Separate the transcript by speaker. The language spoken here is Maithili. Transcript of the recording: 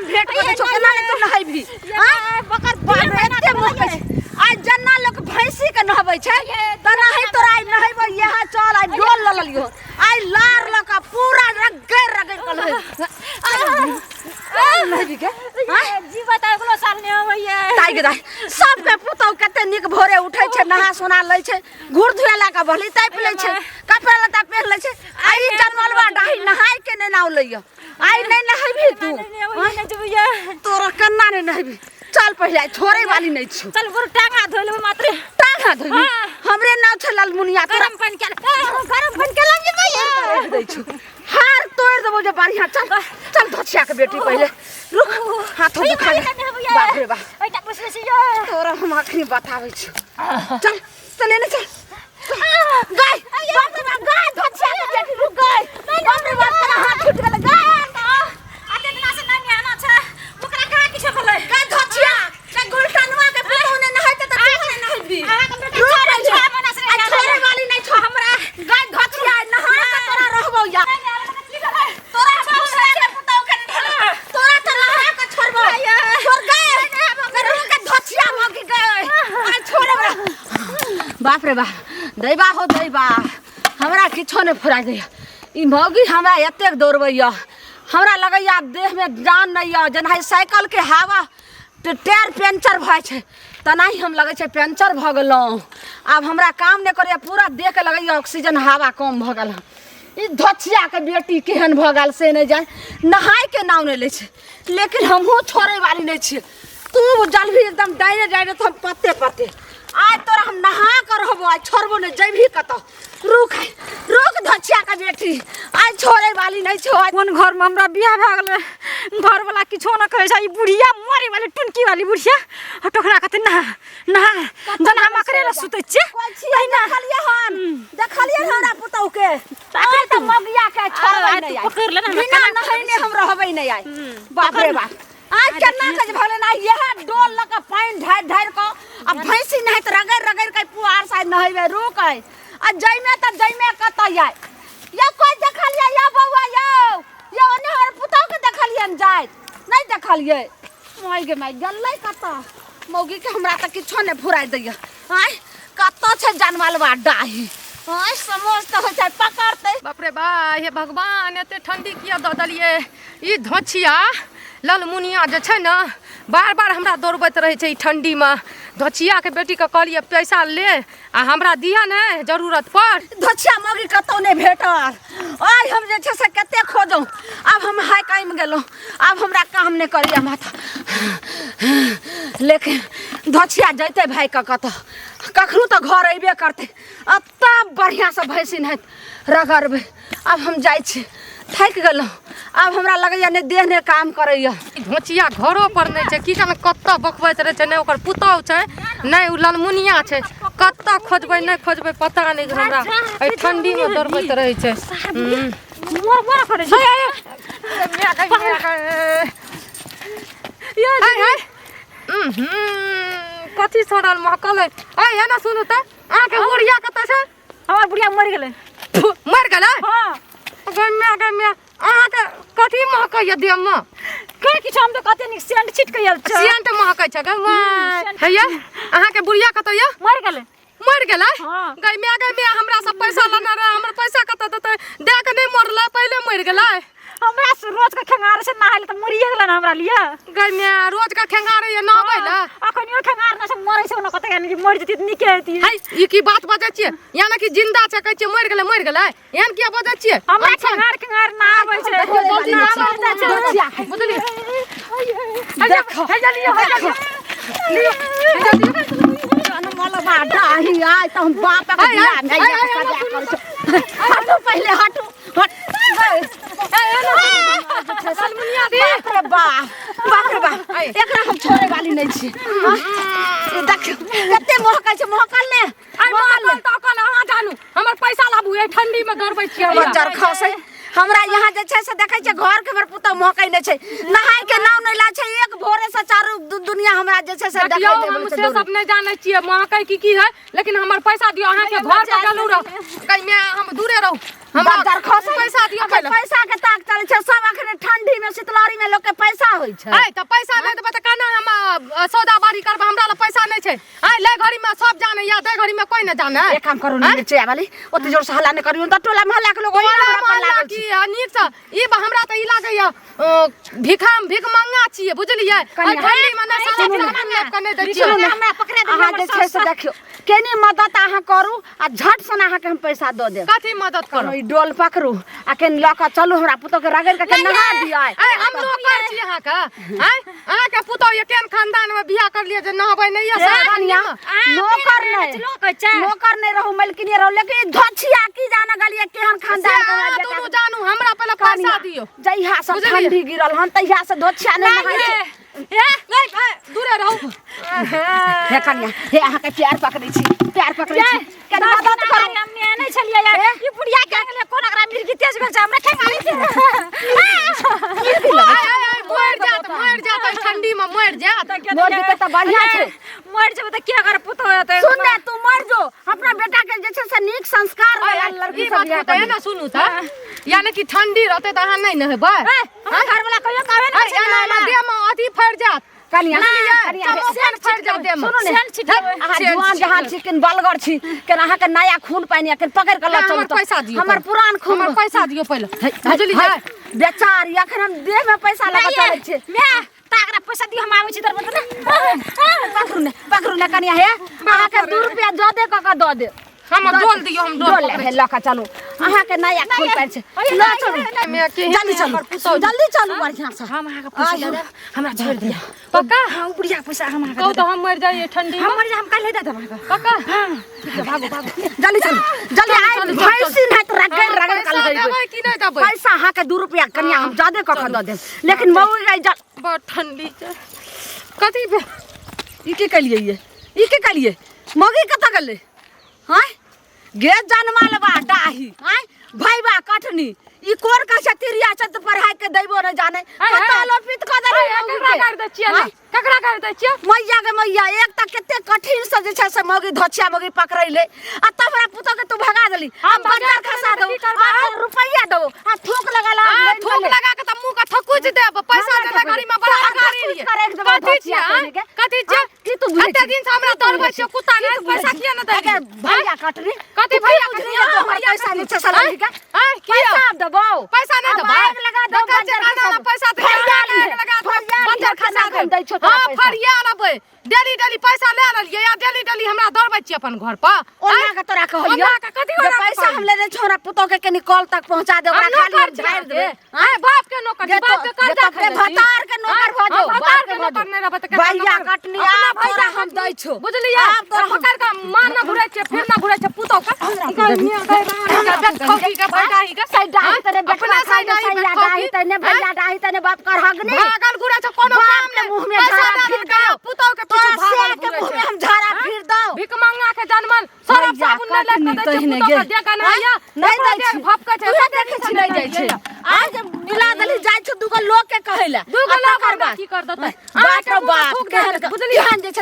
Speaker 1: हम भेंट करै छौ, केना नहि तू नहेबही? आँय?
Speaker 2: बकर
Speaker 1: बाप रे, एते महकै छै। आइ जेना लोक भैंसी के नहबै छै तेनाही तोरा आइ नहेबौ। यहाँ चल, आइ डोल लऽ लेलियौ, आइ लार लऽ कऽ पूरा रगड़ि रगड़ि कऽ नहेबी। नहेबी के? आँय?
Speaker 2: जीवत अगलो साल नहि अबैया।
Speaker 1: ताइ गे दाइ, सबके पुतहु कते नीक भोरे उठै छै, नहा सोना लै छै, घूर धुए ला कऽ भली तापि लै छै, कपड़ा लत्ता पहिन लै छै। आ ई जनमलवा डाही नहाय के नहि नाव लैया। आइ नहि नहेबही तू?
Speaker 2: नहि अबैया, नहि जेबैया।
Speaker 1: तोरा केना नहि नहेबही? चल पहिले, आइ छोड़ै वाली नहि छौ।
Speaker 2: चल गुरु, टांगा धोइ लेबै मात्र।
Speaker 1: टांगा धोइबी?
Speaker 2: हाँ।
Speaker 1: हमरे नाव छै ललमुनिया, तोरा
Speaker 2: गरम पानि के, गरम पानि के लग जेबैया।
Speaker 1: रख दै छौ, हार तोड़ि देबौ जे बढ़िया। चल चल धोछिया के बेटी, पहिले रुक, हाथो दुखा गेल। बाप रे बाप,
Speaker 2: एटा पुछले छी यो।
Speaker 1: तोरा हम अखनी बताबै छी। चल चल, एने चल। गाय, बाप रे बाप, गाय, धोछिया के बेटी, रुक। गाय, बाप रे बाप, तोरा हाथ छूट गेलै। गाय,
Speaker 2: अते दिना से नहि नहाना छै, ओकरा कहाँ किछो भेलै?
Speaker 1: गाय धोछिया, गाय, गुलटनवा के पुतहु ने नहाइते त तू ने नहेबी?
Speaker 2: अहाँके बेटा
Speaker 1: रुक
Speaker 2: छोड़ै
Speaker 1: पहिले।
Speaker 2: छह महीना से
Speaker 1: आ
Speaker 2: नहि
Speaker 1: छोड़े वाली नहि छौ हमरा। गाय धोछिया, नहा के तोरा रहबौ या तोरा भूसरा के पुतहु के नहि, तोरा तऽ नहा के छोड़बौ। छोड़ गए, रुक के धोछिया भऽ गए, आ छोड़ब। बाप रे बाप, दैबा हो दैबा, हमरा किछो नहि फुरा दैया। ई मौगी हमरा एतेक दौड़बैया, हमरा लगैया आब देहमे जान नहि यऽ। जेना साइकिलके हवा टायर पंचर भऽ जाइ छै तेनाही हम लगै छै पंचर भऽ गेलहुँ। आब हमरा काम नहि करैया, पूरा देहके लगैया ऑक्सीजन हवा कम भऽ गेल हँ। ई धोछियाके बेटी केहन भऽ गेल से नहि जानि, नहायके नाम नहि लै छै। लेकिन हमहूँ छोड़ै वाली नहि छियै। तू जलभी एकदम डायरे डायरे तऽ हम पत्ते पत्ते। आइ तोरा हम नहा कऽ रहबो, आइ छोड़बो नहि। जेबही कतऽ? रुक रुक धोछिया के बेटी, आइ छोड़ै वाली नहि छौ आइ।
Speaker 2: कोन घरमे हमरा बियाह भए गेलै, घरवला किछो नहि कहै छै। ई बुढ़िया मरे वाली टुनकी वाली बुढ़िया आ टोकरा कहतै नहा नहा, जेना हम अकरे लए सुतै छियै।
Speaker 1: कोइ छियै? देखलियै हन, देखलियै हमरा पुतहु के? आइ तऽ मगिया के छोड़बै
Speaker 2: आइ तू
Speaker 1: नहि आइ।
Speaker 2: पकड़ि ले ने हमरा,
Speaker 1: बिना
Speaker 2: केना
Speaker 1: नहेने हम रहबै नहि आइ। बाप रे बाप, आइ केना के जे भले ना इएह डोल लऽ कऽ पानि ढारि ढारि कऽ आ भैंसी नहाइत रगड़ि रगड़ि कऽ पुआर साइड नहेबै। रुक आइ, आ जइमे तऽ जइमे कतऽ आइ? यौ, कोइ देखलियै यौ? बौआ यौ, यौ, ओने हमर पुतहु के देखलियनि जाइत? नहि देखलियै? माय गे माय, गेलै कतऽ मौगी के? हमरा तऽ किछो नहि फुराइ दैया। आँय, कतऽ छै जानवलवा डाही? आँय, समझ तऽ होइ छै पकड़तै।
Speaker 3: बाप रे बा, हे भगवान, एते ठंडी किया दऽ देलियै? ई धोछिया ललमुनिया जे छै ने, बार बार हमरा दौड़बैत रहै छै ई ठंडीमे। धोछियाके बेटीके कहलियै पैसा ले आ हमरा दिअ ने जरूरत पर।
Speaker 1: धोछिया मौगी कतौ नहि भेटल। आइ हम जे छै से कते खोजौ। आब हम हाय कायम गेलहुँ, आब हमरा काम नहि करैया माथा। लेकिन धोछिया जैते भाई के कतऽ, कखनो तऽ घर अयबे करतै आ तब बढ़िआँसँ भैंसी नहाइत रगड़बै। आब हम जाइ छी, थाकि गेलहुँ। आब हमरा लगैया नहि देह नहि काम करैया।
Speaker 3: धोचिया घरो पर नहि छै, की जाने कतऽ बकबैत रहै छै। नहि ओकर पुतहु छै, नहि ओ ललमुनिया छै। कतऽ खोजबै नहि खोजबै पता नहि हमरा। एहि ठंडीमे दौड़बैत रहै छै।
Speaker 2: मोर मोर करै छै।
Speaker 3: हाय हाय, कथी सड़ल महकल है? ऐ हे ने, सुनू तऽ, अहाँके बुढ़िया कतऽ छै?
Speaker 2: हमर बुढ़िया मरि गेलै।
Speaker 3: मरि गेलै?
Speaker 2: हाँ।
Speaker 3: गै माय, गै माय, अहाँके कथी महकैया देहमे?
Speaker 2: के किछु, हम तऽ कते नीक सेंट छिट के आयल छै।
Speaker 3: सेंट महकै छै। गै माय, हैया, अहाँके बुढ़िया कतऽ यऽ?
Speaker 2: मरि गेलै।
Speaker 3: मरि गेलै?
Speaker 2: हाँ।
Speaker 3: गै माय, गै माय, हमरा सब पैसा लेने रहै, हमर पैसा कतऽ देतै? दए कऽ नहि मरलै, पहिले मरि गेलै।
Speaker 2: हमरा से रोज के खेंगार से नहाय तऽ मरिए गेलै ने हमरा लिए।
Speaker 3: गै माय, रोज के खेंगारे ये नहबै लए?
Speaker 2: अखनियो खेंगार न से मरै छै ने, कते यानी कि मरि जेती तऽ नीके हेती।
Speaker 3: है, ई की बात बजै छियै? यानी कि जिंदा छै, कहै छियै मरि गेलै, मरि गेलै, एहन किया बजै छियै?
Speaker 2: हमरा खेंगार खेंगार ना आबै छै। ना आबै छै।
Speaker 1: धोछिया के।
Speaker 3: बुझलियै?
Speaker 1: देखो,
Speaker 3: हैया लियौ, हैया लियौ, लियौ, हैया लियौ।
Speaker 1: जनमलवा डाही, आइ तऽ हम बापक
Speaker 3: हाय,
Speaker 1: बियाह
Speaker 3: हाय,
Speaker 1: नहि
Speaker 3: हाय, हाय,
Speaker 1: सजा करै छौ। हटू पहिले, हटू, हट। बाप रे बाप, बाप रे बाप, एकरा हम छोड़े वाली नहीं छी। देख कते महकै छै, महकल ने?
Speaker 3: आइ महकल तऽ अकल अहाँ जानू, हमर पैसा लाबू, एहि ठंडी में दौड़बै छियै।
Speaker 1: बज्जर खसै। हमरा यहाँ जे छै से देखै छै घर के हमर पुतहु महकै नहि छै नहाय के नाम नहि ला छै एक भोरे से चारू दुनिया हमरा जे छै से
Speaker 3: देखियौ
Speaker 1: देखै
Speaker 3: हम से सब नहि जानै छियै महकै की की है लेकिन हमर पैसा दियौ अहाँके घर पर गेलहुँ रह कहिमे हम दूरे रहू हमरा
Speaker 1: बजार खसै
Speaker 3: पैसा दियौ
Speaker 1: अखन
Speaker 3: पहिले
Speaker 1: पैसा के ताक चलै छै सब अखन ठंडी में शीतलहरी में लोक के पैसा होइ छै
Speaker 3: ऐ तऽ पैसा नहि देबै तऽ केना हम सौदा बारी करबै हमरा लग पैसा नहि छै ऐ लै घड़ी में सब जानै या दै घड़ी में कोई नहि जानै
Speaker 1: एक काम करू ने मिर्ची वाली ओते जोर से हल्ला नहि करियौ तऽ टोला मोहल्ला के लोग ओहिना
Speaker 3: टोला
Speaker 1: हमरा पर
Speaker 3: मोहल्ला
Speaker 1: लागल
Speaker 3: की
Speaker 1: छै
Speaker 3: है नीक से ई हमरा तऽ ई लागैया भिखाम भिख मंगा छियै बुझलियै
Speaker 1: कनिया,
Speaker 3: एहि ठंडी में ने साला
Speaker 1: सुनू ने।
Speaker 3: सामान लाबि कऽ नहि दै छियै
Speaker 1: सुनू ने,
Speaker 2: हमरा पकड़ा देलियै
Speaker 1: अहाँ
Speaker 2: हमर
Speaker 1: जे छै से
Speaker 2: सास।
Speaker 1: देखियौ केनी मदद अहाँ करू आ झट सन अहाँके हम पैसा दऽ देब
Speaker 3: कथी मदद करू
Speaker 1: ई डोल पकड़ू आ केनी लऽ कऽ चलू हमरा पुतोह के रगड़ि कऽ केनी नहा दियै
Speaker 3: ऐ हम नौकर छी अहाँके आँय अहाँके पुतोह ये केहन खानदान में बियाह करलियै जे नहबै नहि ये
Speaker 1: हे कनिया, नौकर
Speaker 2: नहि
Speaker 1: नहि नौकर नहि रहू मलकिनी रहू लेकिन ई धोछिया की जाने गेलियै केहन खानदान के हमरा बेटा
Speaker 3: दुनू जानू हमरा पहिले पैसा दियौ
Speaker 1: जहिया से
Speaker 3: बुझलियै?
Speaker 1: ठंडी गिरल हन तहिया से धोछिया नहि नहाय छै
Speaker 3: नहि दूरे रहू
Speaker 1: हे कनिया हे अहाँके प्यार पकड़ै छी प्यार पकड़ै छी कनि मदद करू
Speaker 2: हम नहि छलियै यार ई बुढ़िया के गेलै कोन एकरा मिर्गी तेज भेल छै हमरा खेंगाली छै
Speaker 3: मरि जात मरि जात एहि ठंडी में मरि जात
Speaker 1: मरि जेतै तऽ बढ़िआँ छै
Speaker 2: मरि जेबै तऽ के अगर पुतोह हेतै
Speaker 1: सुन ने तू मर जो अपना बेटा के जे छै से नीक संस्कार वाला लड़की
Speaker 3: ई
Speaker 1: सब
Speaker 3: बात
Speaker 1: बियाह
Speaker 3: तऽ
Speaker 1: करी
Speaker 3: ने सुनू तऽ यानी कि ठंडी रहतै तऽ अहाँ नहि नहेबै
Speaker 2: हमर घरवाला कहियो कहबे नहि
Speaker 3: अरे एना एना देह में अथी फड़ि जात
Speaker 1: कनिया
Speaker 3: बुझलियै?
Speaker 1: कनिया
Speaker 3: चमोकन फड़ि जात देह में
Speaker 1: सुनू ने
Speaker 2: सेल छिटबै।
Speaker 1: अहाँ
Speaker 3: सेल
Speaker 1: जुआन जहान छी केन बलगर छी केन अहाँके नया खून पानि आ केन पकड़ि कऽ लऽ
Speaker 3: हमर
Speaker 1: चलू तऽ
Speaker 3: पैसा दियौ
Speaker 1: हमर
Speaker 3: पहिले।
Speaker 1: पुरान खून
Speaker 3: हमर पैसा दियौ पहिले बुझलियै
Speaker 1: बेचारी अखन हम देह में पैसा लगा चलै छी
Speaker 2: माय ताकरा पैसा दियो हम आबै छी तोर बदला
Speaker 1: पकड़ू ने पकड़ू ने कनिया हे अहाँके 2 रुपया ज्यादे कऽ कऽ दऽ देब
Speaker 3: हम डोल दियौ हम डोल
Speaker 1: डोल हे लऽ कऽ चलू अहाँके नया खून पानि छै लऽ चलू
Speaker 3: मे के
Speaker 1: जल्दी चलू जल्दी चलू बढ़िआँ से
Speaker 2: हम अहाँके पैसा दऽ देब हमरा छोड़ि दिअ
Speaker 3: पक्का
Speaker 2: हाँ उ बुढ़िया के पैसा हम अहाँके
Speaker 3: कहू तऽ हम मरि जाइए ठंडी
Speaker 2: हम
Speaker 3: में
Speaker 2: मरि जाए हम काल्हि दऽ देब अहाँके
Speaker 3: पक्का
Speaker 2: भागो भागो
Speaker 1: जल्दी चलू जल्दी आइ
Speaker 3: चलू, चलू,
Speaker 1: भैंसी नहि तऽ रगड़ रगड़
Speaker 3: पैसा
Speaker 1: कऽ लऽ
Speaker 3: देबै कि नहि देबै
Speaker 1: पैसा अहाँके 2 रुपया कनिया हम ज्यादे कऽ कऽ दऽ देब लेकिन मऊ गई
Speaker 3: बड़ ठंडी छै कथी भेल?
Speaker 1: ई की केलियै ये ई की केलियै मौगी कतऽ गेलै हँ गे जनमल बा डाही आँय भैबा कटनी ई कोन कहै छै तिरिया छै तऽ पढ़ाइ के दैबो नहि जाने
Speaker 3: आँय,
Speaker 1: कतऽ
Speaker 3: आँय।
Speaker 1: लोपित कऽ देलै
Speaker 3: आँय,
Speaker 1: मौगी
Speaker 3: ककरा
Speaker 1: के?
Speaker 3: गारि दै छियै ने
Speaker 1: आँय?
Speaker 3: ककरा गारि दै छियै
Speaker 1: मैया गे मैया एक तऽ कते कठिन से जे छै से मौगी धोछिया मौगी पकड़ैले आ तब हमरा पुतोह के तू भगा देली
Speaker 3: हम
Speaker 1: हम
Speaker 3: भगा
Speaker 1: बंजर खसा
Speaker 3: देली
Speaker 1: दऊ
Speaker 3: तऽ की करबै?
Speaker 1: आ तोर रुपैया दऊ आ थूक लगा ला
Speaker 3: आ थूक लगा के तऽ मुंह के थकुच देब पैसा
Speaker 1: हमरा
Speaker 3: देले
Speaker 1: थकुच।
Speaker 3: घड़ी में बड़ा
Speaker 1: तोरा
Speaker 3: गारि
Speaker 1: थकुच
Speaker 3: लिए
Speaker 1: के राखि देबौ
Speaker 3: कथी
Speaker 1: धोछिया
Speaker 3: छियै
Speaker 1: पहिने के।
Speaker 3: आँय? कथी छियै
Speaker 1: आँय? की तू बुझै
Speaker 3: कते
Speaker 1: छी?
Speaker 3: दिन से हमरा
Speaker 1: की तू
Speaker 3: दौड़बै
Speaker 1: बुझै
Speaker 3: छियै कुत्ता
Speaker 1: की
Speaker 3: नहि
Speaker 1: तू बुझै
Speaker 3: पैसा
Speaker 1: छी?
Speaker 3: किया नहि
Speaker 1: अगे
Speaker 3: देली
Speaker 1: भैया कटनी
Speaker 3: कथी
Speaker 1: तू
Speaker 3: भैया
Speaker 1: की
Speaker 3: कटनी?
Speaker 1: बुझली जे तू हमर
Speaker 3: भैया
Speaker 1: पैसा
Speaker 3: कटनी?
Speaker 1: नीचे से लऽ के
Speaker 3: आँय, किया?
Speaker 1: पैसा आब देबौ
Speaker 3: पैसा नहि
Speaker 1: आब
Speaker 3: देबै
Speaker 1: आगि लगा दौ
Speaker 3: देखै छियै
Speaker 1: बंजर
Speaker 3: खाना
Speaker 1: खसा
Speaker 3: पैसा दे
Speaker 1: फरिया
Speaker 3: आगि
Speaker 1: लिहे,
Speaker 3: लगा दौ,
Speaker 1: फरिया लिहे,
Speaker 3: बंजर खसा
Speaker 1: खाना
Speaker 3: देब।
Speaker 1: दै छौ तोरा
Speaker 3: हाँ,
Speaker 1: पैसा।
Speaker 3: फरिया लेबै डेली डेली पैसा ले लेलियै आ डेली डेली हमरा दौड़बै छियै अपन घर पर
Speaker 1: ओना के तोरा कहलियौ
Speaker 3: ओना के कथी
Speaker 1: जे
Speaker 3: ओना के
Speaker 1: पैसा हम लेने छौ हमरा पुतोह के कनी कल तक पहुंचा दे ओकरा
Speaker 3: हम
Speaker 1: खाली
Speaker 3: नौकर
Speaker 1: हम
Speaker 3: छी
Speaker 1: झाड़ि देबै
Speaker 3: अहाँके। आँय, बाप के नौकर छी,
Speaker 1: जे
Speaker 3: बाप
Speaker 1: तो-
Speaker 3: के कर्जा
Speaker 1: जे तो
Speaker 3: खेने छी।
Speaker 1: भतार के नौकर
Speaker 3: आँय,
Speaker 1: भऽ जो,
Speaker 3: हम
Speaker 1: बाप
Speaker 3: भतार
Speaker 1: के
Speaker 3: के
Speaker 1: भऽ
Speaker 3: नौकर
Speaker 1: जो।
Speaker 3: नहि रहबै तऽ केकर
Speaker 1: भैया
Speaker 3: नौकर?
Speaker 1: कटनी,
Speaker 3: अपना
Speaker 1: आब तोरा
Speaker 3: भैया
Speaker 1: हम
Speaker 3: कटनी।
Speaker 1: दै छौ।
Speaker 3: बुझलियै
Speaker 1: आब तोरा हम-
Speaker 3: पकड़ि कऽ माँ न घुरै छै फिर न घुरै छै पुतोह के खौकी के भैडाही के
Speaker 1: सही डाही तने बेटवा
Speaker 3: अपना
Speaker 1: खाइ
Speaker 3: साइड
Speaker 1: ने सैया डाही तने भैया डाही तने बाप कर हगनी
Speaker 3: भागल घुरै छै कोनो
Speaker 1: बाप
Speaker 3: काम
Speaker 1: के
Speaker 3: नहि
Speaker 1: मुँह में
Speaker 3: पैसा
Speaker 1: झाड़ा
Speaker 3: दए
Speaker 1: फिर
Speaker 3: देलकै,
Speaker 1: दौ।
Speaker 3: पुतोह के
Speaker 1: तोरा
Speaker 3: पीछू भागल
Speaker 1: से के
Speaker 3: घुरै
Speaker 1: मुँह
Speaker 3: छै
Speaker 1: में हम झाड़ा फिर दौ
Speaker 3: भिख मंगा के जनमल सरफ
Speaker 1: भैया
Speaker 3: साबुन नहि
Speaker 1: कटनी
Speaker 3: लए के दै छै
Speaker 1: तहिने
Speaker 3: पुतोह के
Speaker 1: गे।
Speaker 3: देह गनाइया
Speaker 1: नहि
Speaker 3: ओकरो
Speaker 1: दै
Speaker 3: देह
Speaker 1: छै।
Speaker 3: भपकै छै
Speaker 1: तूहे देखै छी नहि जाइ छै आज जे मिला देली जाइ छै दूगो लोग के कहै लए
Speaker 3: दूगो
Speaker 1: आ
Speaker 3: लोग
Speaker 1: तकर
Speaker 3: हमरा
Speaker 1: बाद
Speaker 3: की कर देतै
Speaker 1: बाप रे
Speaker 3: अहाँके मुँहमे
Speaker 1: बाप
Speaker 3: थूक
Speaker 1: केहन
Speaker 3: देतै, बुझलियै
Speaker 1: केहन जे छै